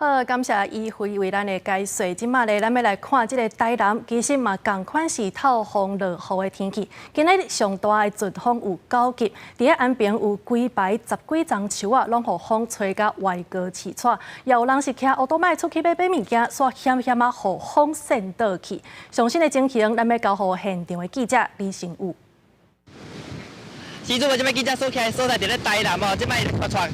好，感謝伊輝為咱的解說。這馬咧，咱欲來看這个台南，其實嘛仝款是透風落雨的天氣。今仔日上大的陣風有9級，佇咧安平有規排十幾叢樹仔，攏予風吹甲歪高刺掣。也有人是騎烏多麥出去欲買物件，煞險險仔予風扇倒去。上新的情形，咱欲交予現場的記者李成武。是主，這擺記者所徛的所在佇咧台南哦，這擺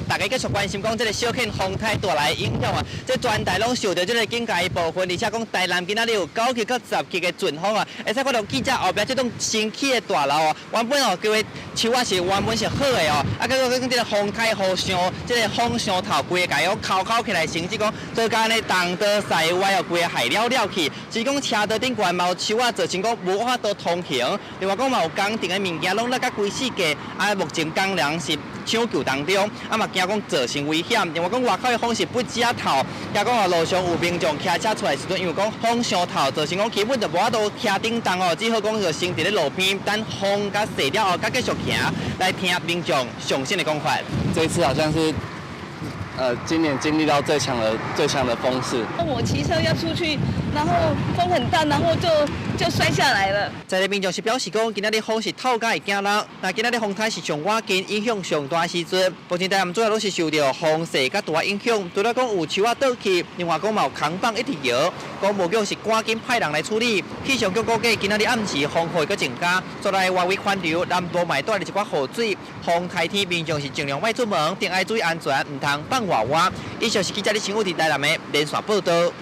大家繼續關心講這个小犬風颱帶來的影響啊，這全台攏受著這个警戒的部分，而且講台南今仔日有9級到10級的陣風啊，會使看到記者後壁這棟新起的大樓哦，原本哦規个樹仔是原本是好的哦，啊結果講這个風颱雨傷，這个風傷透，規个共洘洘起來，甚至講做工呢東倒西歪哦，規个害了了去，是講車道頂懸嘛有樹仔造成講無法度通行，另外講嘛有工程的物件攏落甲規世界。啊，目前工人是搶救當中，啊嘛驚講造成危險。另外講外口的風是不止透，驚講啊路上有民眾騎車出來時陣，因為講風傷透，造成講基本就無法度騎頂動哦，只好講就先佇咧路邊等風較細了後，閣繼續行。來聽民眾上新的講法。這一次好像是，今年經歷到最強的最強的風勢。我騎車要出去，然後風很大，然後就摔下來了。在地民眾是表示講，今仔日風是透甲會驚人，那今仔日風颱是上倚近，影響上大時陣。目前台南主要攏是受著風勢較大影響，除了講有樹仔倒去，另外講嘛有扛棒一直搖，公務局是趕緊派人來處理。氣象局估計今仔日暗時風雨會閣增加，煞來外圍環流，南部嘛會帶來一寡雨水。風颱天民眾是盡量莫出門，定愛注意安全，毋通放外倚。以上是記者李清武佇台南的連線報導。